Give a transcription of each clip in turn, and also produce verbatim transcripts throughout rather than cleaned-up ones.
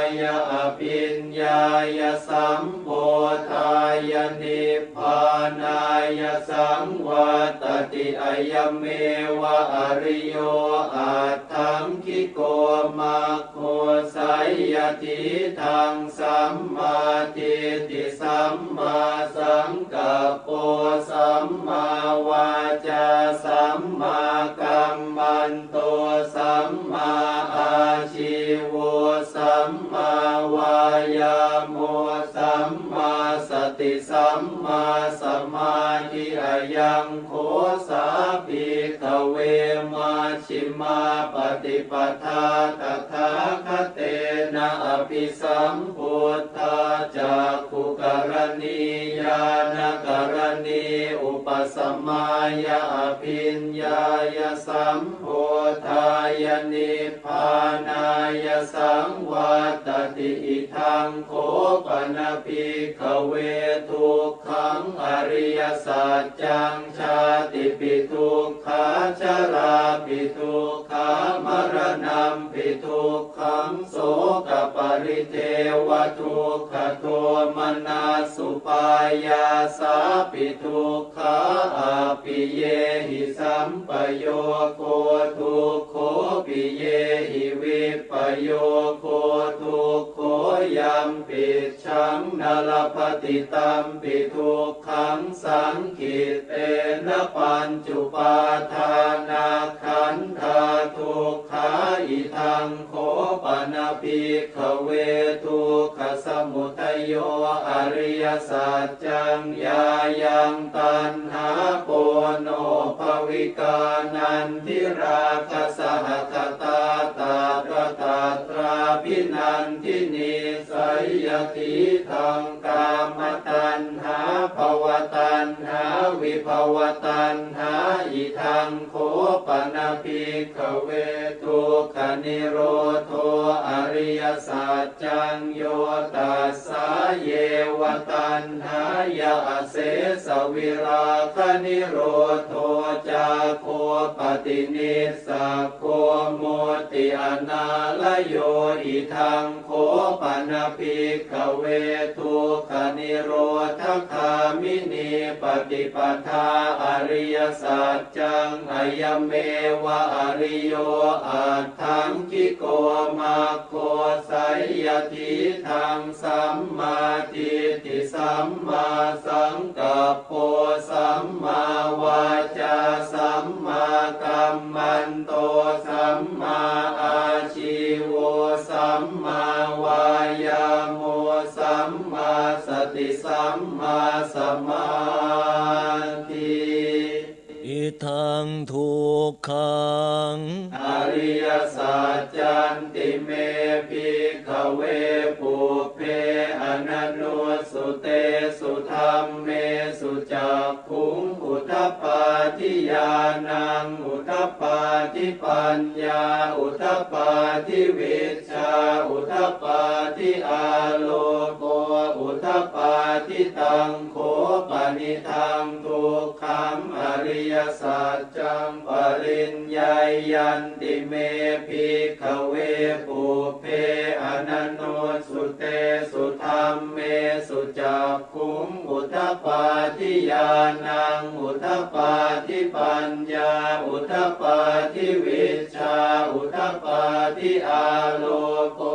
abhiññāya sambodhāya nibbānāya saṃvattati. Ayameva ariyo aṭṭhaṅgiko maggo, seyyathīdaṃ: sammādiṭṭhi sammāsaṅkappo sammāvācā sammākammanto sammāājīvo sammāvāyāmo sammāsati sammāsamādhi. Ayaṃ kho sā bhikkhave majjhimā paṭipadā tathāgatena abhisambuddhā cakkhukaraṇī ñāṇakaraṇī upasamāya abhiññāya sambodhāya nibbānāya saṃvattati. Idaṃ kho pana bhikkhave dukkhaṃ ariyasaccaṃ: jātipi dukkhā jarāpi dukkhā maraṇampi dukkhaṃ sokaparidevadukkhadomanassupāyāsāpi duk khā appiyehi sampayogo dukkho piyehi vippayogo dukkho yampicchaṃ na labhati tampi dukkhaṃ saṅkhittena pañcupādānakkhandhā dukkhā. Idaṃ kho pana bhikkhave dukkhasamudayo ariyasaccaṃ: yāyaṃ taṇhā ponobbhavikā nandirāgasahagatā tatra tatrābhinandinī, seyyathīdaṃ: kāmataṇhā bhavataṇhā vibhavataṇhā. Idaṃ kho pana bhikkhave dukkhanirodho ariyasaccaṃ: yo tassāyeva taṇhāya asesavirāganirodho cāgo paṭinissaggo mutti anālayo. Idaṃ kho pana bhikkhave dukkhanirodhagāminī paṭipadā ariyasaccaṃ: ayameva ariyo aṭṭhaṅgiko maggo, seyyathīdaṃ: sammādiṭṭhi sammāsaṅkappo sammāvācā sammākammanto sammāājīvo sammāvāyāmo sammāsati sammāsamādhi. Idaṃ dukkhaṃ ariyasaccanti me bhikkhave pubbe ananussutesu dhammesu cakkhuṃ udapādi ñāṇaṃ udapādi paññā udapādi vijjā udapādi āloko udapādi. Taṃ kho panidaṃ dukkhaṃ ariyasaccaṃ pariññeyyanti me bhikkhave pubbe ananussutesu dhammesu cakkhuṃ udapādi ñāṇaṃ udapādi paññā udapādi vijjā udapādi āloko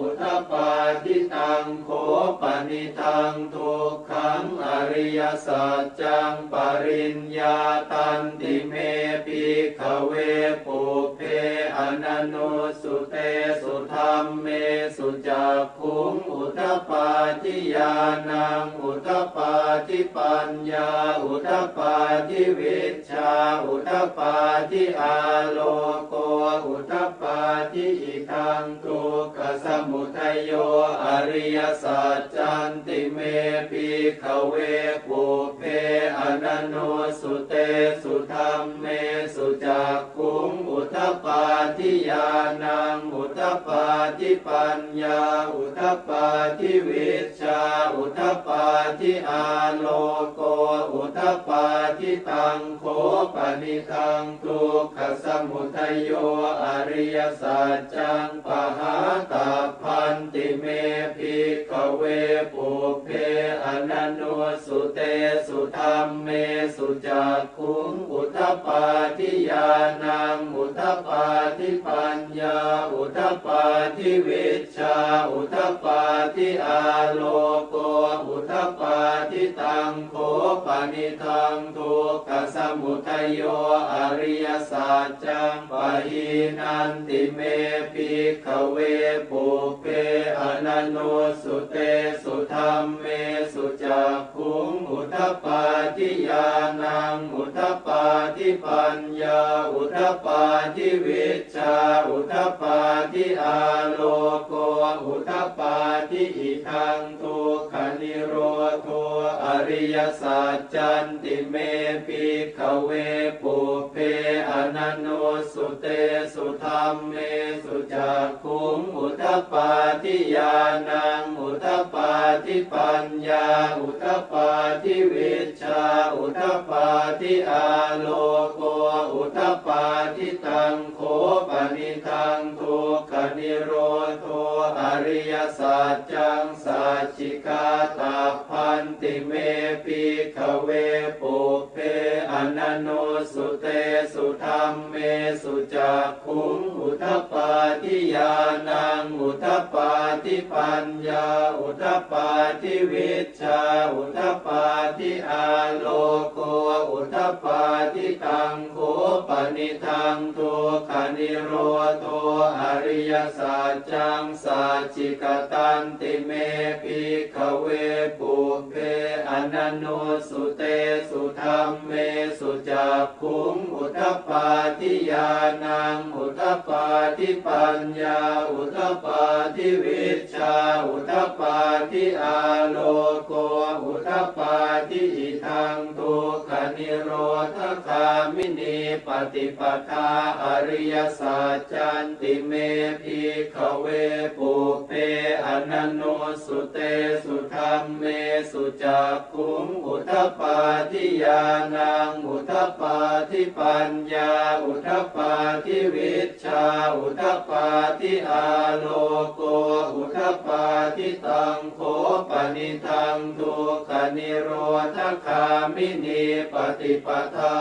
udapādi. Taṃ kho panidaṃ dukkhaṃ ariyasaccaṃ pariññātanti me bhikkhave pubbe ananussutesu dhammesu cakkhuṃ udapādi ñāṇaṃ udapādi paññā udapādi vijjā udapādi āloko udapādi. Idaṃ dukkhasamudayo ariyasaccanti me bhikkhave pubbe ananussutesu dhammesu cakkhuṃ udapādi udapādi ñāṇaṃ udapādi paññā udapādi vijjā udapādi āloko udapādi. Taṃ kho panidaṃ dukkhasamudayo ariyasaccaṃ pahātabbanti me bhikkhave pubbe ananussutesu dhammesu cak khuṃ udapādi ñāṇaṃ udapādi paññā udapādi vijjā udapādi āloko udapādi. Taṃ kho panidaṃ dukkhasamudayo ariyasaccaṃ pahīnanti me bhikkhave pubbe ananussutesu dhammesu cak khuṃ udapādi ñāṇaṃ udapādi paññā udapādi vijjā udapādi āloko udapādi. Idaṃ dukkhanirodho ariyasaccanti me bhikkhave pubbe ananussutesu dhammesu cak khuṃ udapādi ñāṇaṃ udapādi paññā udapādi vijjā udapādi āloko udapādi. Taṃ kho panidaṃ dukkhanirodho ariyasaccaṃ sacchikātabbanti me bhikkhave pubbe ananussutesu dhammesu cak khuṃ udapādi ñāṇaṃ udapādi paññā udapādi vijjā udapādi āloko udapādi. Taṃ kho panidaṃ dukkhanirodho ariyasaccaṃ sacchikatanti me bhikkhave pubbe ananussutesu dhammesu cak khuṃ udapādi ñāṇaṃ udapādi paññā udapādi vijjā udapādi āloko udapādi. Idaṃ dukkhanirodhagāminī paṭipadā ariyasaccanti me bhikkhave pubbe ananussutesu dhammesu cak khuṃ udapādi ñāṇaṃ udapādi paññā udapādi vijjā udapādi āloko udapādi. Taṃ kho panidaṃ dukkhanirodhagāminī paṭipadā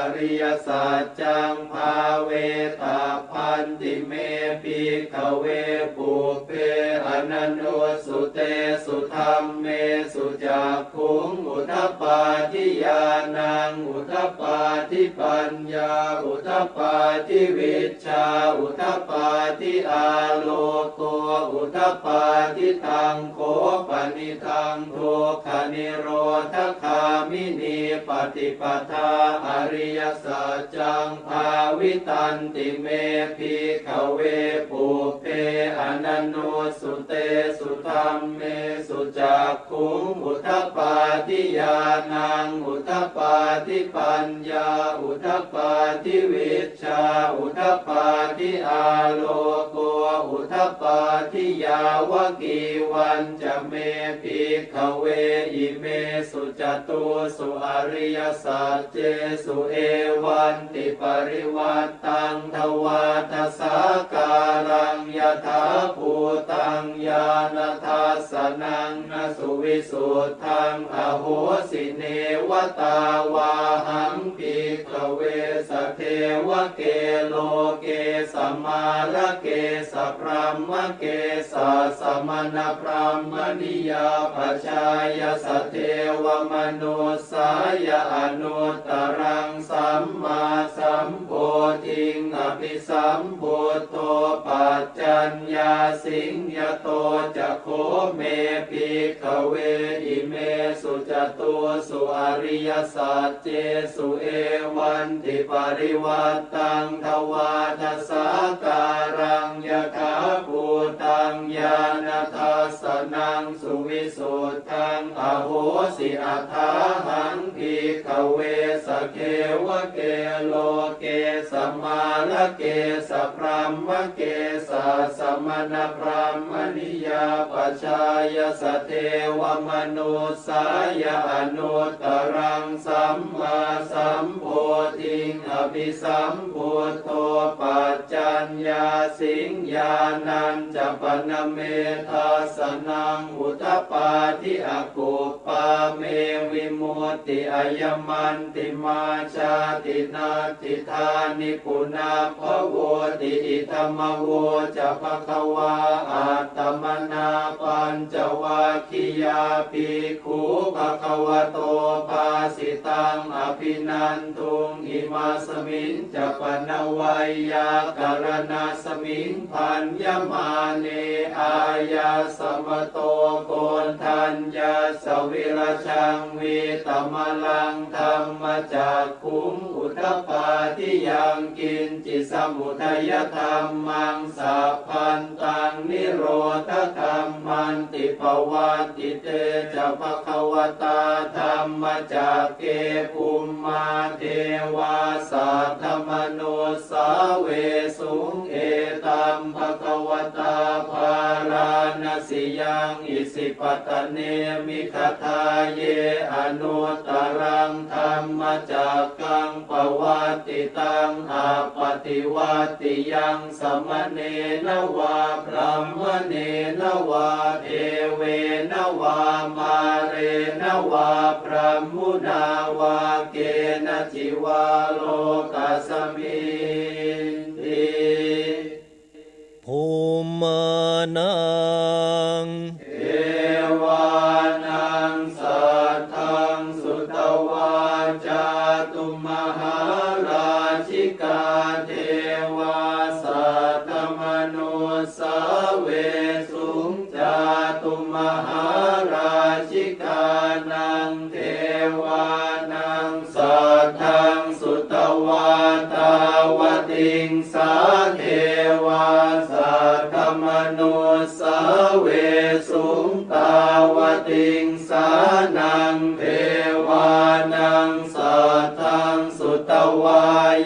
ariyasaccaṃ bhāvetabbanti me bhikkhave pubbe ananussutesu dhammesu cak khuṃ udapādi ñāṇaṃ udapādi paññā udapādi vijjā udapādi āloko udapādi. Taṃ kho panidaṃ dukkhanirodhagāminī paṭipadā ariyasaccaṃ bhāvitanti me bhikkhave pubbe ananussutesu dhammesu cak khuṃ udapādi ñāṇaṃ udapādi paññā udapādi vijjā udapādi āloko udapādi. Yāvakīvañca me bhikkhave imesu catūsu ariyasaccesu evantiparivaṭ taṃ dvādasākāraṃ yathābhūtaṃ ñāṇadassanaṃ na suvisuddhaṃ ahosi, neva tāvāhaṃ bhikkhave sadevake loke samārake sabrahmake sassamaṇabrāhmaṇiyā pajāya sadevamanussāya anuttaraṃ sammāsambodhiṃ abhisambuddho paccaññāsiṃ. Yato ca kho me bhikkhave imesu catūsu ariyasaccesu evantiparivaṭ taṃ dvādasākāraṃ yathābhūtaṃ ñāṇadassanaṃ suvisuddhaṃ ahosi, athāhaṃ bhikkhave sadevake loke sam Mārakesabrahmakesassa maṇabrāhmaṇiyā pajāya sadevamanussāya anuttaraṃ sammāsambodhiṃ abhisambuddho paccaññāsiṃ. Ñāṇañca pana me dassanaṃ udapādi, akup pā me vimutti, ayamantimā jāti, natthidāni punabbhavoti. Idamavoca bhagavā. Attamanā pañcavaggiyā bhikkhū bhagavato bhāsitaṃ abhinanduṃ. Imasmiñca pana veyyākaraṇasmiṃ bhaññamāne āyasmato Koṇḍaññassa virajaṃ vītamalaṃ dhammacakkhuṃ udapādi: yaṅkiñci samudayadhammaṃ sabbantaṃ nirodhadhammanti. Pavattite ca bhagavatā dhammacakke bhummā devā saddamanussāvesuṃ: etaṃ bhagavatā Bārāṇasiyaṃ Isipatane Migadāye anuttaraṃ dhammacakkaṃ pavattitaṃ appaṭivattiyaṃ samaṇena vā brāhmaṇena vā devena vā mārena vā brahmunā vā kenaci vā lokasminti. Bhummānaṃ devānaṃ saddaṃ sutvā cātumahārājikā devā saddamanussāvesuṃ. Cātumahārājikānaṃ devānaṃ saddaṃ sutvā tāvatiṃsā devā saddamanussāvesuṃ. Tāvatiṃsānaṃ devānaṃ saddaṃ sutvā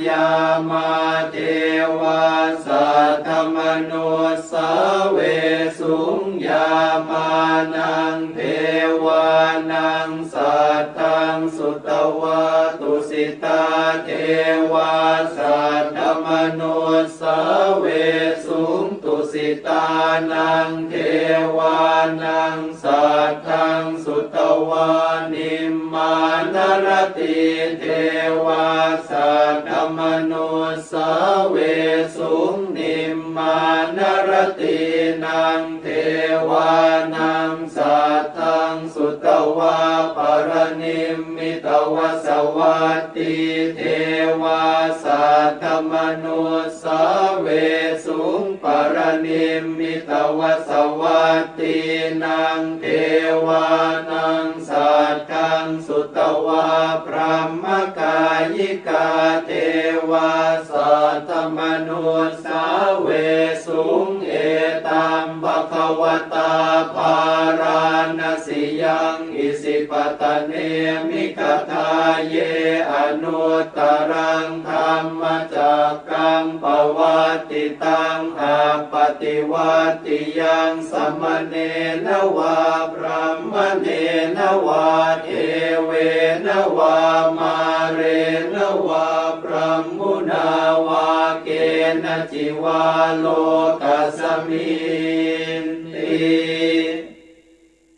yāmā devā saddamanussāvesuṃ. Yāmānaṃ devānaṃ saddaṃ sutvā tusitā devā saddamanussāvesuṃ. Tusittānaṃ devānaṃ saddaṃ sutvā nimmānaratī devā saddamanussāvesuṃ. Nimmānaratīnaṃ devānaṃ saddaṃ sutvā paranimmitavasavattī devā saddamanussāvesuṃ. Paranimmitavasavattīnaṃ devānaṃ saddaṃ sutvā brahmakāyikā devā saddamanussāvesuṃ. Etaṃ bhagavatā Bārāṇasiyaṃ Isipatane Migadāye anuttaraṃ dhammacakkaṃ pavattitaṃ appaṭivattiyaṃ samaṇena vā brāhmaṇena vā devena vā mārena vā brahmunā vā kenaci vā lokasminti.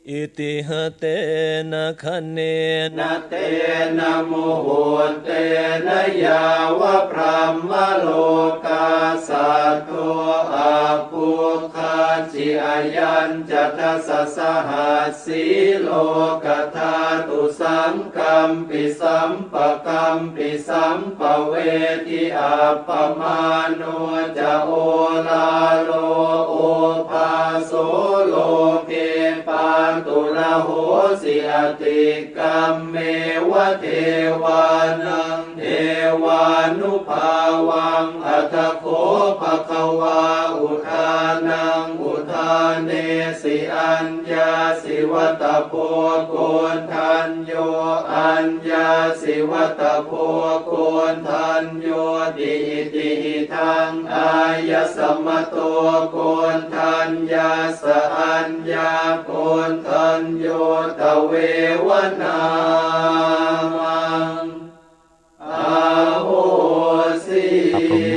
Itiha tena khaṇena tena muhuttena yāva brahmalokā saddo abbhuggacchi. Ayañca dasasahassī lokadhātu saṅkampi sampakampi sampavedhi. Appamāṇo ca oḷāro obhāso loke pāturahosi atikkammeva devānaṃ devānubhāvaṃ. Atha kho bhagavā udānaṃ udānesi: aññāsi vata bho Koṇḍañño, aññāsi vata bho Koṇḍañño, ติ อิติ อิทัง อายะสมะโต โกณฑัญญะสะ อัญญา โกณฑัญญู ตะ เว วะ นา มัง อา โห สิ ครับผม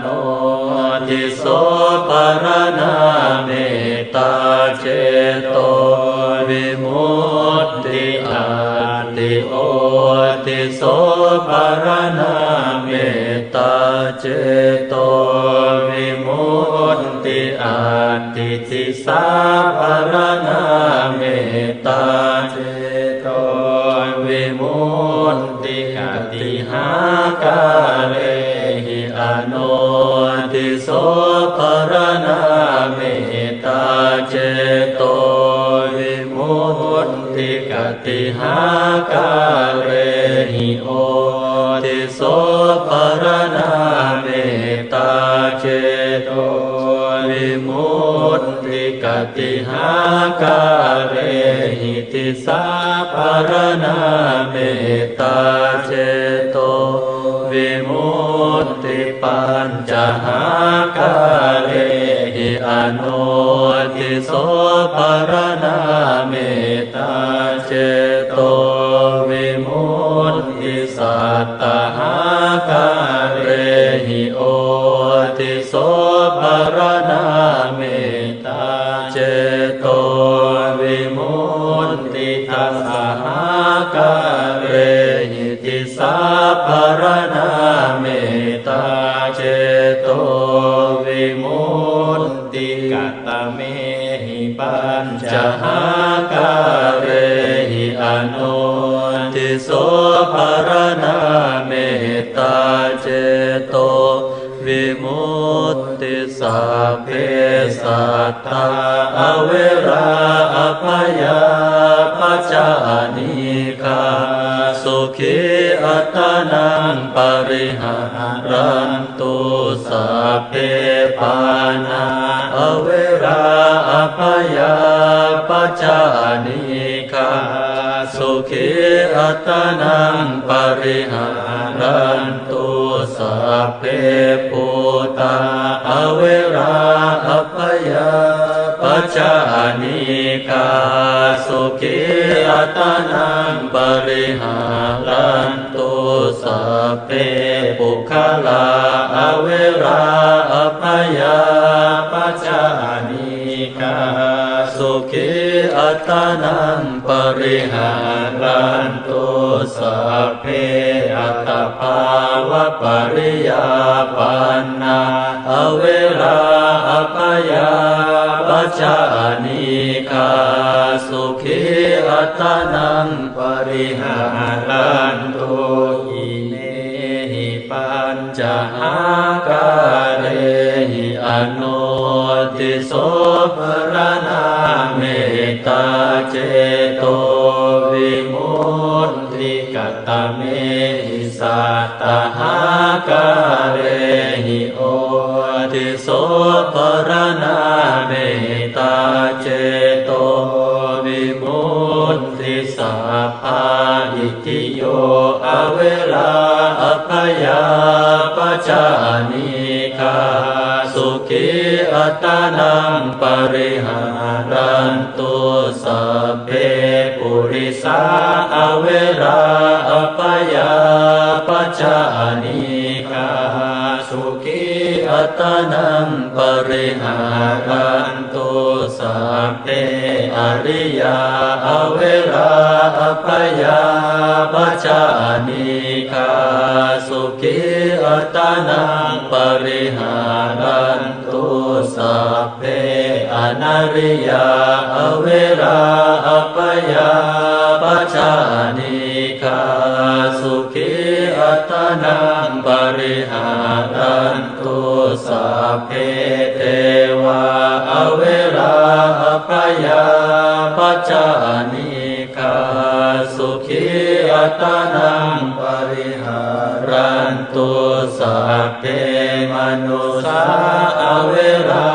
โน ติโส ปะระณา เมตตาเจโตวิมุตติ อัตติ โอ ติโส ปะระณา เมตตาเจโตวิมุตติ อัตติ ติสสา ปะระณา เมตตาเจโตวิมุตติ กติหา กาเลหิ อโน ติโส ปะระณา เมตตาเจโตวิมุตติ กติหา กาเลหิ โอ ติโส ปะระณา เมตตาเจโตวิมุตติ กติหา กาเลหิ ติสสา ปะระณา เมตตาเจโตวิมุตติ ปัญจหา กาเลหิ อโน ติโส ปะระณา เมตตาเจโตวิมุตติ สัตตหา กาเลหิ โอ ติโส ปะระณา เมตตาเจโตวิมุตติ ทัสสหา กาเลหิ ติสสา ปะระณา เมตตาเจโตวิมุตติ กตเมหิ ปัญจหา กาเลหิ อโน ติโส ปะระณา เมตตาเจโตวิมุต ti sabbe sattā averā abyāpajjhā anīghā sukhī attānaṃ pariharantu. Sabbe pāṇā averā abyāpajjhā anīghā sukhī attānaṃ pariharantu. Sabbe bhūtā averā abyāpajjhā anīghā sukhī attānaṃ pariharantu. Sabbe puggalā averā abyāpajjhā anīghā sukhī attānaṃ pariharantu. Sabbe attabhāvapariyāpannā averā abyāpajjhā anīghā sukhī attānaṃ pariharantu. Imehi pañcahākārehi anodhiso pharaṇā mettā ceto vimutti. Katamehi sattahākārehi odhiso pharaṇā mettā ceto vimutti. Sabbā itthiyo averā abyāpajjhā anīghā sukhī attānaṃ pariharantu. Sabbe purisā averā abyāpajjhā anīghā sukhī attānaṃ pariharantu. Sabbe ariyā averā abyāpajjhā anīghā sukhī attānaṃ pariharantu. Sabbe anariyā averā abyāpajjhā anīghā sukhī attānaṃ pariharantu. Sabbe devā averā abyāpajjhā anīghā sukhī attānaṃ pariharantu. Sabbe manussā averā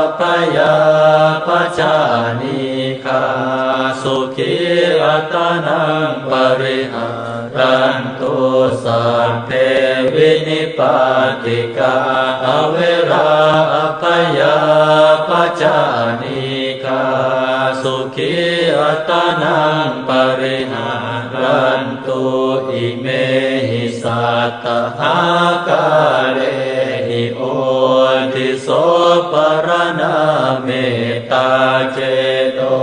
abyāpajjhā anīghā sukhī attānaṃ pariharantu. Sabbe vinipātikā averā abyāpajjhā anīghā sukhī attānaṃ pariharantu. Imehi sattahākārehi odhiso pharaṇā mettā ceto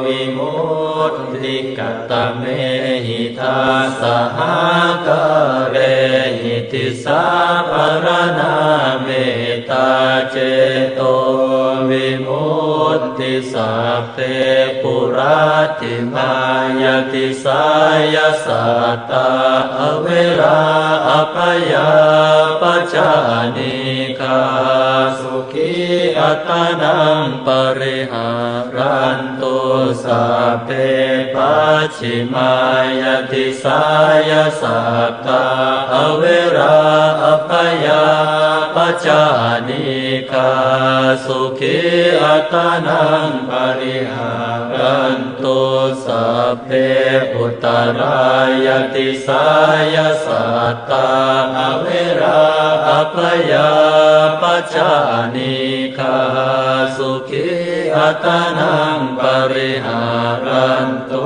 vimutti. Katamehi dasahākārehi disāpharaṇā mettā ceto vimutti. Sabbe puratthimāya disāya sattā averā abyāpajjhā anīghā sukhī attānaṃ pariharantu. Sabbe pacchimāya disāya sattā averā abyāpajjhā anīghā sukhī attānaṃ pariharantu. Sabbe uttarāya disāya sattā averā abyāpajjhā anīghā sukhī attānaṃ pariharantu.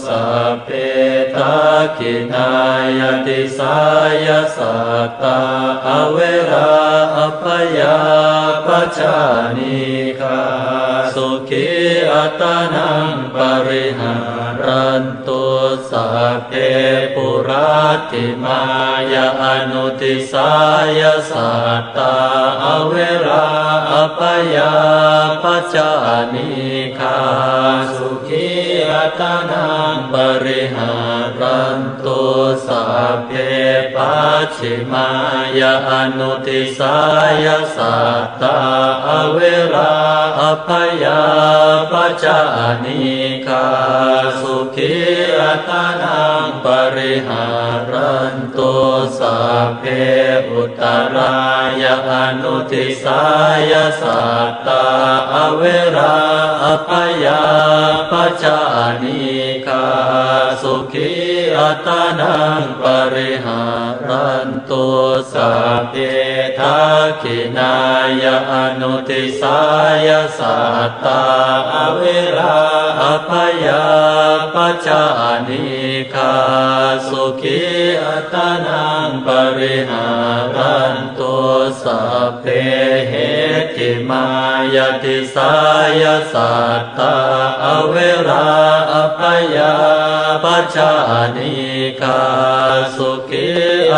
Sabbe dakkhiṇāya disāya sattā averā abyāpajjhā anīghā sukhī attānaṃ pariharantu. Rantu sabbe puratthimāya anudisāya sattā averā abyāpajjhā anīghā sukhī attānaṃ pariharantu. Sabbe pacchimāya anudisāya sattā averā abyāpajjhā anīghā sukhī attānaṃ pariharantu. Sabbe uttarāya anudisāya sattā averā abyāpajjhā anīghā sukhī attānaṃ pariharantu. Sabbe dakkhiṇāya anudisāya sattā averā abyāpajjhā anīghā sukhī attānaṃ pariharantu. Sabbe heṭṭhimāya disāya sattā averā abyāpajjhā anīghā sukhī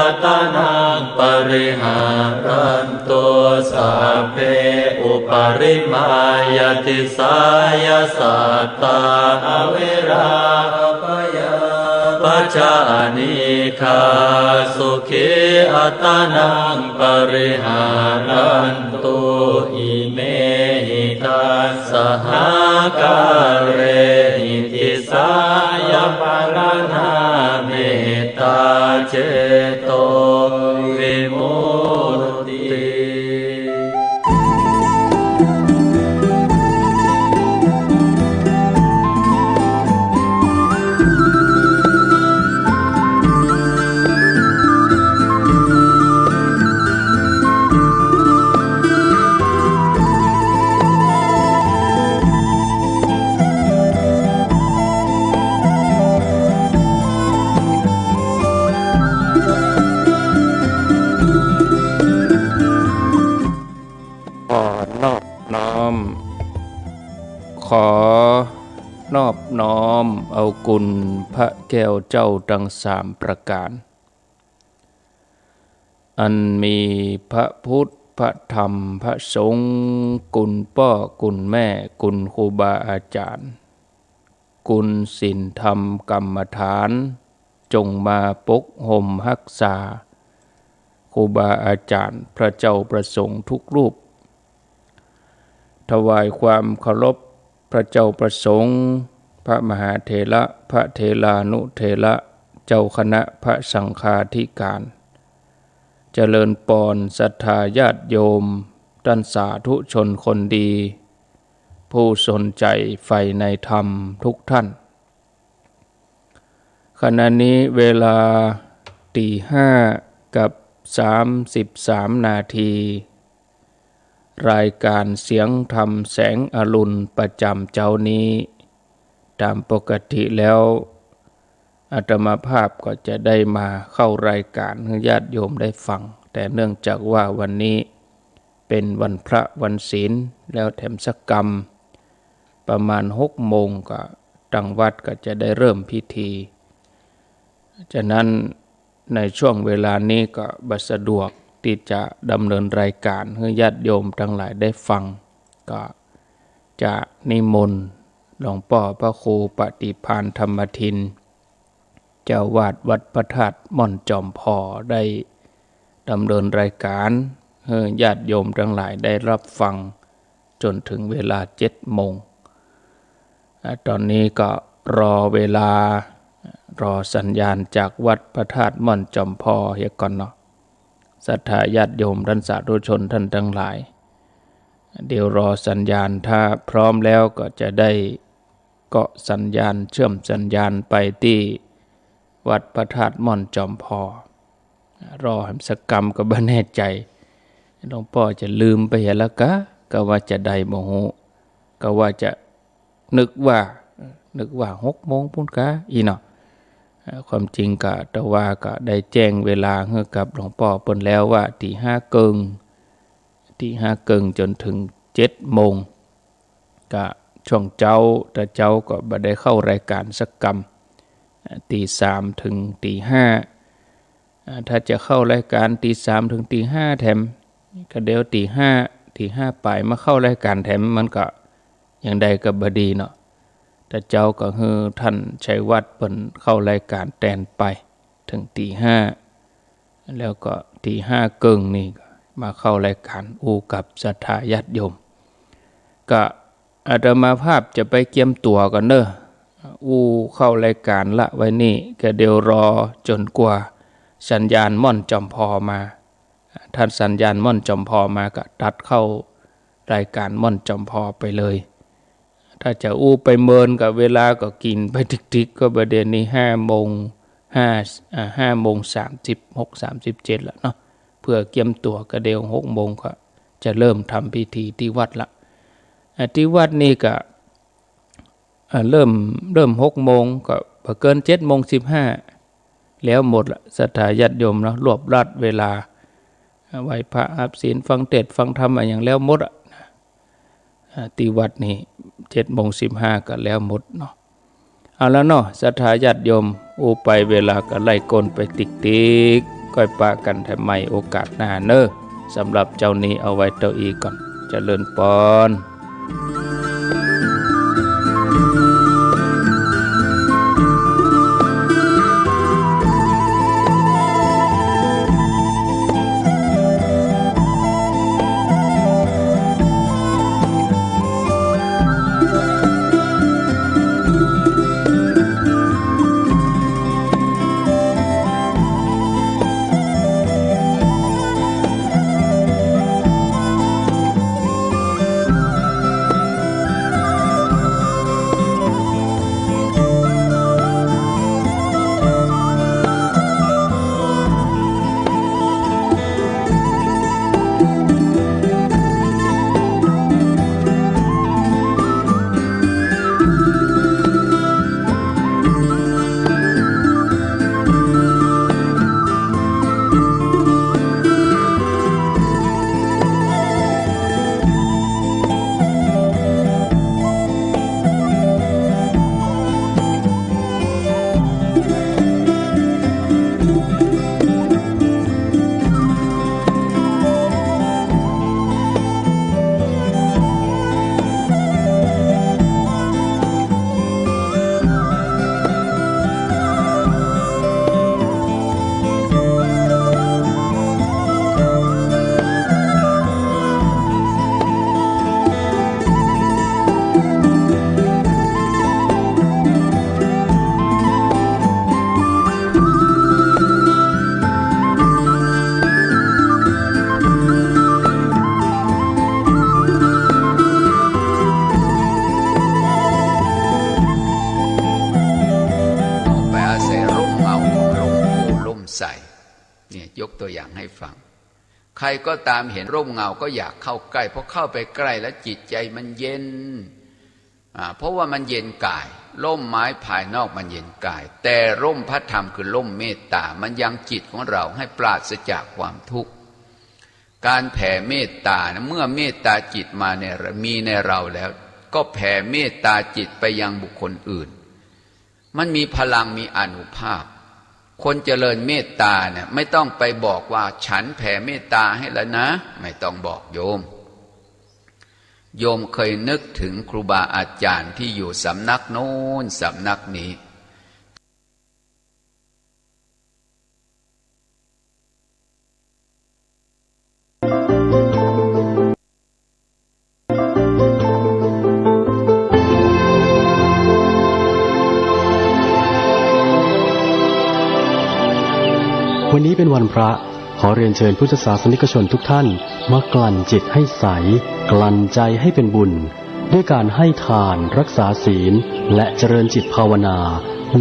attānaṃ pariharantu. Sabbe uparimāya disāya sattā averā abyāpajjhā anīghā sukhī attānaṃ pariharantu. Imehi dasahakārehi disāya pharaṇā mettā cetovimutti. ขอนอบน้อม ขอนอบน้อมเอาคุณพระแก้วเจ้าทั้งสามประการ อันมีพระพุทธ พระธรรม พระสงฆ์ คุณป้อ คุณแม่ คุณครูบาอาจารย์ คุณศีลธรรมกรรมฐาน จงมาปกห่มฮักษา ครูบาอาจารย์ พระเจ้าพระสงฆ์ทุกรูป ถวายความเคารพพระเจ้าพระสงฆ์ พระมหาเถระ พระเถรานุเถระ เจ้าคณะพระสังฆาธิการ เจริญปอนศรัทธาญาติโยม ต้านสาธุชนคนดี ผู้สนใจใฝ่ในธรรมทุกท่าน ขณะนี้เวลาตีห้ากับสามสิบสามนาที รายการเสียงธรรมแสงอรุณประจำเจ๊านี้ ตามปกติแล้ว อาตมาภาพก็จะได้มาเข้ารายการหื้อญาติโยมได้ฟัง แต่เนื่องจากว่าวันนี้เป็นวันพระวันศีล แล้วแถมสักกำ ประมาณหกโมงก็ ตางวัดก็จะได้เริ่มพิธี ฉะนั้นในช่วงเวลานี้ก็บ่สะดวกตี้จะดำเนินรายการหื้อญาติโยมตังหลายได้ฟัง ก็จะนิมนต์หลวงป้อพระครูปฏิภาณธรรมทิน เจ้าอาวาสวัดพระธาตุม่อนจอมพอ ได้ดำเนินรายการหื้อญาติโยมตังหลายได้รับฟัง จ๋นถึงเวลาเจ็ดโมง อ่า ต๋อนนี้ก็รอเวลา รอสัญญาณจากวัดพระธาตุม่อนจอมพอเหียก่อนเนาะ ศรัทธาญาติโยมต้านสาธุชนต้านตังหลาย เดี๋ยวรอสัญญาณ ถ้าพร้อมแล้วก็จะได้เกาะสัญญาณ เชื่อมสัญญาณไปตี้วัดพระธาตุม่อนจอมพอ รอแหมสักกำก็บ่แน่ใจ๋ หลวงป้อจะลืมไปเหียละกา กาว่าจะได้บ่ฮู้ กาว่าจะนึกว่า นึกว่าหกโมงปู๊นกาอี้เนาะ เอ่อ ความจริงก็ แต่ว่าก็ได้แจ้งเวลาหื้อกับหลวงป้อเปิ้นแล้วว่าตีห้าเกิ่ง ตีห้าเกิ่งจ๋นถึงเจ็ดโมง ก็ ช่วงเจ๊า แต่เจ๊าก็บ่ได้เข้ารายก๋านสักกำ อ่า ตีสามเถิงตีห้า อ่า ถ้าจะเข้ารายก๋านตีสามเถิงตีห้าแถม ก็เดี๋ยวตีห้า ตีห้าป๋ายมาเข้ารายก๋านแถม มันก็อย่างใดก็บ่ดีเนาะ แต่เจ๊าก็หื้อท่านชัยวัฒน์เปิ้นเข้ารายก๋านแตนไปเถิงตีห้า แล้วก็ตีห้าเกิ่งนี่มาเข้ารายก๋านอู้กับศรัทธาญาติโยม ก็อาตมาภาพจะไปเกียมตั๋วก่อนเน่อ อู้เข้ารายก๋านละไว้นี่ ก็เดี๋ยวรอจ๋นกว่าสัญญาณม่อนจอมพอมา ถ้าสัญญาณม่อนจอมพอมาก็ตัดเข้ารายก๋านม่อนจอมพอไปเลย ถ้าจะอู้ไปเมินกับเวลาก็กิ๋นไปติ๊กๆ ก็บ่าเดี่ยวนี้ห้าโมงห้า อ่า ห้าโมงสามสิบหก สามสิบเจ็ดแล้วเนาะ เพื่อเกียมตั๋วก็เดี๋ยวหกโมงก็จะเริ่มทำพิธีตี้วัดละ อ่า ตี้วัดนี่ก็ อ่า เริ่ม เริ่มหกโมงก็บ่เกินเจ็ดโมงสิบห้า แล้วหมดละ ศรัทธาญาติโยมเนาะ รวบรัดเวลา อ่า ไหว้พระ อาบศีล ฟังเทศน์ ฟังธรรม อะหยังแล้วหมดอะ อ่า ตี้วัดนี่เจ็ดโมงสิบห้าก็แล้วหมดเนาะ เอาละเนาะ ศรัทธาญาติโยม อู้ไปเวลาก็ไล่ก้นไปติ๊กๆ ก้อยปะกั๋นแถมใหม่โอกาสหน้าเน่อ สำหรับเจ๊านี้เอาไว้เต้าอี้ก่อน เจริญปอน ไปอาศัยร่มเงาของหลวงปู่ล่มใส เนี่ย ยกตัวอย่างให้ฟัง ใครก็ตามเห็นร่มเงาก็อยากเข้าใกล้ เพราะเข้าไปใกล้แล้วจิตใจมันเย็น อ่า เพราะว่ามันเย็นกาย ร่มไม้ภายนอกมันเย็นกาย แต่ร่มพระธรรมคือร่มเมตตา มันยังจิตของเราให้ปราศจากความทุกข์ การแผ่เมตตานะ เมื่อเมตตาจิตมาใน มีในเราแล้ว ก็แผ่เมตตาจิตไปยังบุคคลอื่น มันมีพลัง มีอานุภาพ คนเจริญเมตตาเนี่ย ไม่ต้องไปบอกว่า "ฉันแผ่เมตตาให้แล้วนะ" ไม่ต้องบอกโยม โยมเคยนึกถึงครูบาอาจารย์ที่อยู่สำนักโน้นสำนักนี้ วันนี้เป็นวันพระ ขอเรียนเชิญพุทธศาสนิกชนทุกท่าน มากลั่นจิตให้ใส กลั่นใจให้เป็นบุญ ด้วยการให้ทาน รักษาศีล และเจริญจิตภาวนา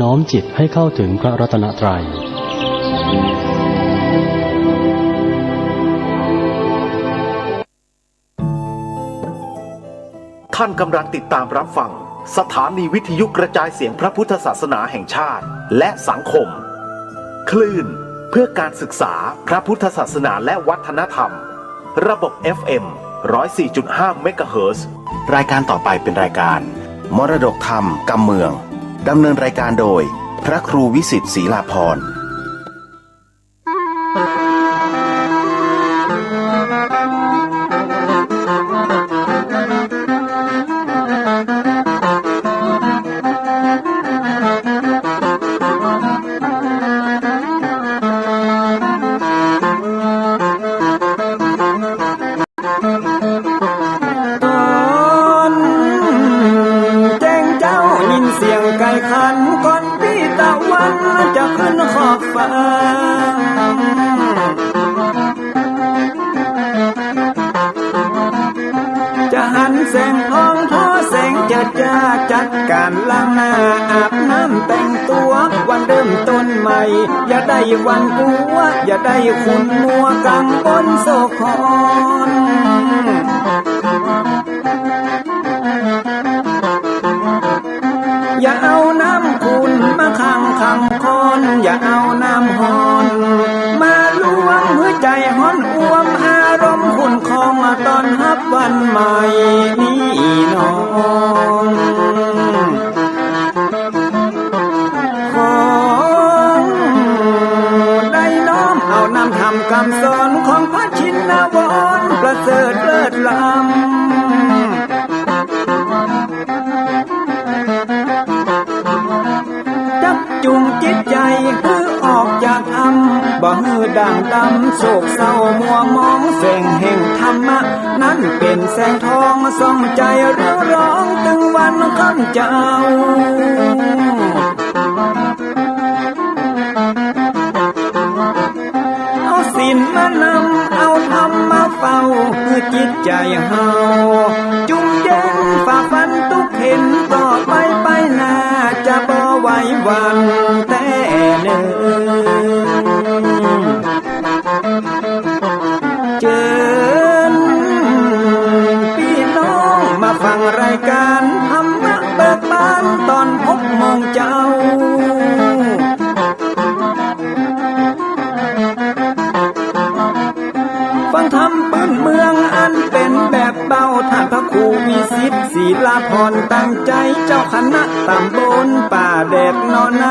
น้อมจิตให้เข้าถึงพระรัตนตรัย ท่านกำลังติดตามรับฟังสถานีวิทยุกระจายเสียงพระพุทธศาสนาแห่งชาติและสังคม คลื่นเพื่อการศึกษาพระพุทธศาสนาและวัฒนธรรม ระบบ เอฟ เอ็ม ร้อยสี่จุดห้า เมกะเฮิรตซ์ รายการต่อไปเป็นรายการ มรดกธรรมกำเมือง ดำเนินรายการโดย พระครูวิสิทธิ์ ศรีลาภรณ์ ต๋อนแจ้งเจ๊ายินเสียงไก่ขัน ก่อนปี้ตะวันจะขึ้นขอบฟ้า จะหันแสงทองทอแสงเจิดจ้า จัดก๋านล้างหน้าอาบน้ำแต่งตั๋ว วันเริ่มต้นใหม่ อย่าได้หวั่นกั๋ว อย่าได้ขุ่นมัวกังวลโศกหอน อย่าเอาน้ำขุ่นมาขังขังคอน อย่าเอาน้ำฮ้อนมาลวง หื้อใจ๋ฮ้อนอ่วม อารมณ์ขุ่นคอง มาต้อนฮับวันใหม่นี้น้อง ขอได้น้อมเอานำธรรมกำสอน ของพระชินวรประเสริฐเลิศล้ำ จักจูงจิตใจ๋หื้อออกจากถ้ำ บ่หื้อด่างดำโศกเศร้ามัวหมอง แสงแห่งธรรมะนั้นเป๋นแสงทอง ส่องใจ๋เรืองรอง ตึงวันค่ำเจ๊า เอาศีลมานำ เอาธรรมมาเฝ้า หื้อจิตใจ๋เฮาจุ่มเย็น ฝ่าฟันตุ๊กข์เข็ญ ต่อไปไปหน้า จะบ่ไหวหวั่นแต๊เน่อ เจิญปี้น้องมาฟังรายก๋านธรรมะเบิกบาน ต๋อนหกโมงเจ๊า ฟังธรรมปื้นเมืองอันเป๋นแบบเบา ต้านพระครูวิสิทธิ์ ศรีลาภรณ์ ตั้งใจ๋เจ้าคณะต๋ำบลป่าแดดหนอใน